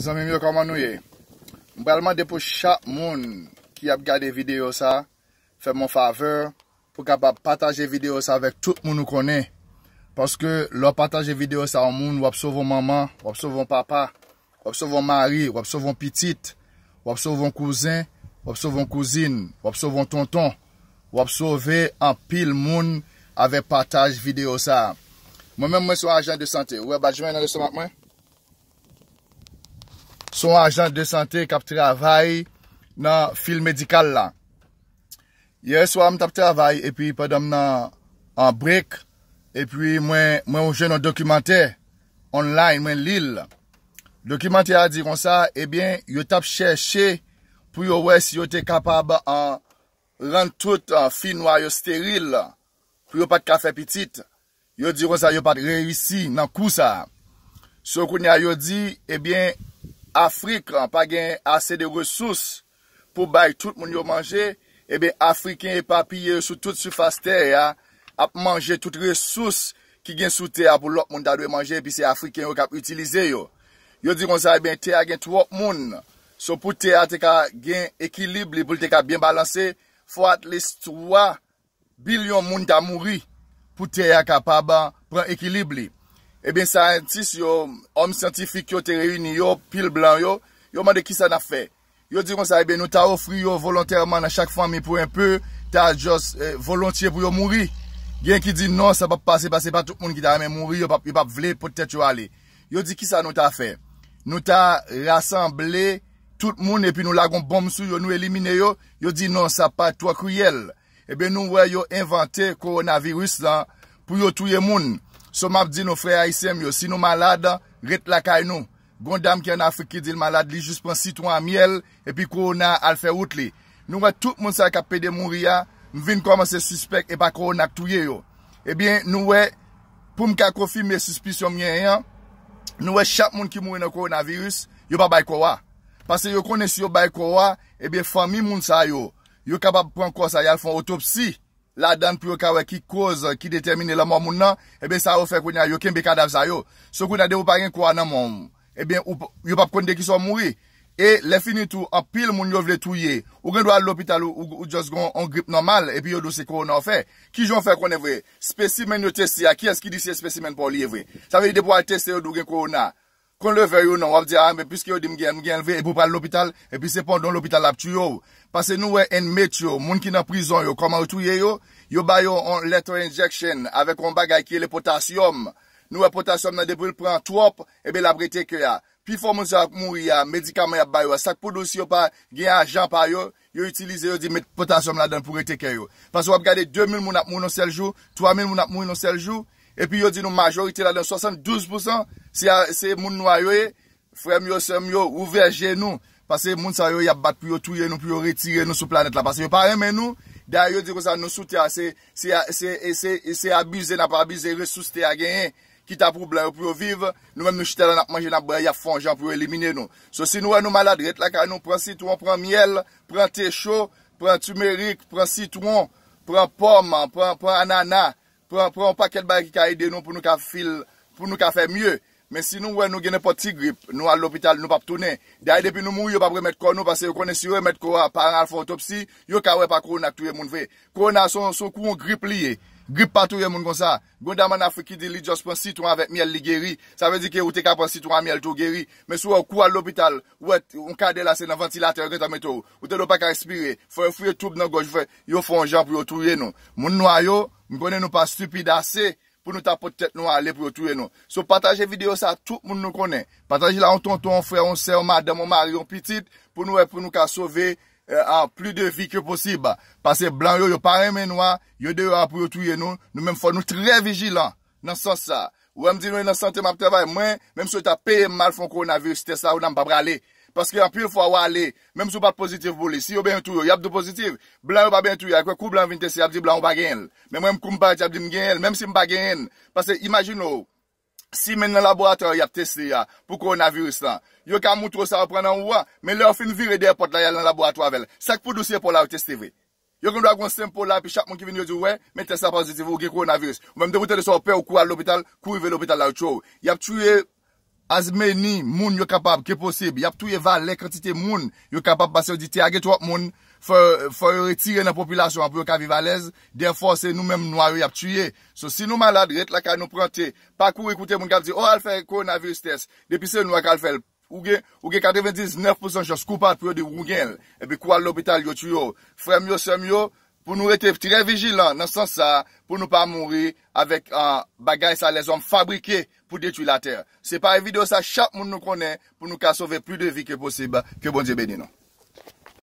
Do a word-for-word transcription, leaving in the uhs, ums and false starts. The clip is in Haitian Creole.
Zanmi m yo, kòman nou ye? M pral mande pou chak moun ki ap gade videyo sa, fè m yon favè pou kapab pataje videyo sa avèk tout moun ou konnen. Paske lè w pataje videyo sa yon moun, w ap sove yon manman, w ap sove yon papa, w ap sove yon mari, w ap sove yon pitit, w ap sove yon kouzen, w ap sove yon kouzin, w ap sove yon tonton, w ap sove anpil moun avèk pataj videyo sa. Mwen menm, mwen se yon ajan de sante. Ou wè badj mwen nan lestomak mwen? Se yon ajan de sante k ap travay nan fil medikal la. Yè swa, m t ap travay, epi pandan m nan an break, epi mwen, mwen jwenn yon dokimantè online, mwen li l. Dokimantè a di konsa, ebyen, yo t ap chèche pou yo wè si yo te kapab an, rann tout an, fi nwa yo steril, pou yo pa t ka fè pitit. Yo di konsa yo pa t reyisi nan kou sa a. So kounye a yo di, ebyen, Afrik pa gen ase de resous pou bay tout moun yo manje, ebyen, Afriken epapiye yo sou tout sifas tè a ap manje tout resous ki gen sou tè a pou lòt moun ta dwe manje, epi se Afriken yo k ap itilize yo. Yo di konsa, ebyen, tè a gen twòp moun. So pou tè a te ka gen ekilib li, pou l te ka byen balanse, fò at least twa bilyon moun ta mouri pou tè a kapab pran ekilib li. Ebyen, syantis yo, òm syantifik yo te reyini yo, pil blan yo, yo mande kisa n ap fè. Yo di konsa, ebyen, nou ta ofri yo volontèman nan chak fanmi pou enpe, ta just, eh, volontye pou yo mouri. Gen ki di non, sa p ap pase, paske pa tout moun ki ta renmen mouri, yo p ap, yo p ap vle pot tèt yo ale. Yo di kisa nou ta fè. Nou ta rasanble tout moun epi nou lage yon bonm sou yo, nou elimine yo. Yo di non, sa pa twò kriyèl. Ebyen, nou wè yo envante kowonaviris lan pou yo touye moun. So, m ap di nou, frè ayisyen m yo, si nou malad, ret lakay nou. Gon dam ki ann Afrik ki di l malad, li jis pran sitwon a myèl, epi kowona al fè wout li. Nou wè tout moun sa k ap pede mouri a, m vin kòmanse sispèk e pa kowona k touye yo. Ebyen, nou wè, pou m ka konfime sispisyon m genyen an, nou wè chak moun ki mouri nan kowonaviris, yo pa bay kò a. Paske yo konnen si yo bay kò a, ebyen, fanmi moun sa yo, yo kapab pran kò sa, y al fè yon otopsi ladan l pou yo ka wè ki koz ki detèmine lanmò moun nan, ebyen, sa yo fè kounye a, yo kenbe kadav sa yo. So kounye a, depi w pa gen kò a nan men w, ebyen, ou p-, yo p ap konn de kisa w mouri. E lè fini tou, anpil moun yo vle touye. Ou gen dwa al lopital, ou, ou, ou just gen yon grip nòmal, epi yo di w se kowona w fè. Kijan w fè konnen vre? Spesimèn yo teste a, kiyès ki di se spesimèn pa w li ye vre? Sa vle di depi w al teste, yo di w gen kowona. Kon leve yo non, w ap di, a, men piske yo di m gen, m gen l vre, epi w pral lopital, epi se pandan w lopital l ap touye w. Paske nou wè inmate yo, moun ki nan prizon yo, kòman yo touye yo? Yo ba yo yon lethal injection avèk yon bagay ki rele potasyòm. Nou wè potasyòm nan depi l pran twòp, ebyen l ap rete kè a. Pifò moun sa yo k mouri a, medikaman y ap ba yo a, sa k pou di w si yo pa gen ajan pa yo, yo itilize, yo di met potasyòm ladan l pou rete kè yo. Paske w ap gade de mil moun ap mouri nan sèl jou, twa mil moun ap mouri nan sèl jou, epi yo di nou majorite ladan, swasanndouz pousan, se a, se moun nwa yo ye. Frè m yo, sè m yo, ouvè je nou, paske moun sa yo, y ap bat pou yo touye nou, pou yo retire nou sou planèt la, paske yo pa renmen nou. Dayè, yo di konsa, nou sou tè a, se, se, se, se, se abize n ap abize resous tè a genyen, ki ta pou blan yo pou yo viv, nou menm nou chita la, n ap manje, n ap bwè, y ap fè yon jan pou yo elimine nou. So, si nou wè nou malad, ret lakay nou, pran sitwon, pran myèl, pran te cho, pran timerik, pran sitwon, pran pòm, pran, pran anana, pran, pran yon pakèt bagay ki ka ede nou pou nou ka fil, pou nou ka fè mye. Men si nou wè nou gen nenpòt ti grip, nou al lopital, nou p ap tounen. Dayè, depi nou mouri, yo p ap remèt kò nou, paske yo konnen si yo remèt kò a, pa al fè otopsi, yo ka wè pa kowona k touye moun vre. Kowona se yon, se yon kou yon grip li ye. Grip pa touye moun konsa. Gon dam ann Afrik ki di li just pran sitwon avèk myèl, li geri. Sa vle di ke ou te ka pran sitwon a myèl tou, ou geri. Men si w wè w kou al lopital, ou wè yon kadè la se nan vantilatè yo gentan mete w. Ou tande w pa ka respire. Fò yo fouye toub nan gòj ou, fè, yo fè yon jan pou yo touye nou. Moun nwa yo, m konnen nou pa stipid ase pou nou ta pot tèt nou ale pou yo touye nou. So, pataje videyo sa a tout moun nou konnen. Pataje l a yon tonton, yon frè, yon sè, yon madanm, yon mari, yon pitit, pou nou wè, pou nou ka sove, eh, ah, plis de vi ke posib. Paske blan yo, yo pa renmen nwa, yo deyò a pou yo touye nou. Nou menm fò nou trè vijilan nan sans sa. Ou wè m di nou e nan sante m ap travay. Mwen, menm si yo ta peye m al fè yon kowonaviris tès la, ou nan m pa prale. Paske anpil fwa w ale, menm si w pa t pozitif pou li, si yo benyen touye w, y ap di w pozitif. Blan yo pa benyen touye, akwè kou blan vin teste, y ap di blan ou pa genyen l. Men mwen, kou m parèt, y ap di m genyen l, menm si m pa genyen l. Paske imajine w, si menm nan laboratwa y ap teste a, pou kowonaviris lan, yo ka moutre w sa yo pran nan ou a, men lè yo fin vire dèyè pòt la, y al nan laboratwa avè l. Sa k pou di w si e pa w la yo teste vre? Yo gen dwa gen yon senp po la, epi chak moun ki vini, yo di w, wè, men tès la pozitif, ou gen kowonaviris. Ou menm, depi w tande sa, w pè, ou kouri al lopital, kou rive lopital la, yo tchwe w. Y ap touye as many moun yo kapab ke posib. Y ap touye valè kantite moun yo kapab pase yo di te a gen twòp moun, fò, fò yo retire nan popilasyon an pou yo ka viv alèz. Therefore, se nou menm nwa yo y ap tiye. So, si nou malad, ret lakay nou pran te. Pa kouri koute moun k ap di, oh, al fè kowonaviris tès. Depi se nwa k al fè l, ou gen, ou gen katrevendiznèf pousan chans koupab pou yo di ou gen l. Epi kou al lopital, yo tiye w. Frè m yo, sè m yo, pou nou rete trè vijilan nan sans sa, pou nou pa mouri avèk ah, bagay sa lèzòm fabrike pou detwi latè. Se pa videyo sa chak moun nou konnen pou nou ka sove plis de vi ke posib. Ke Bondye beni nou.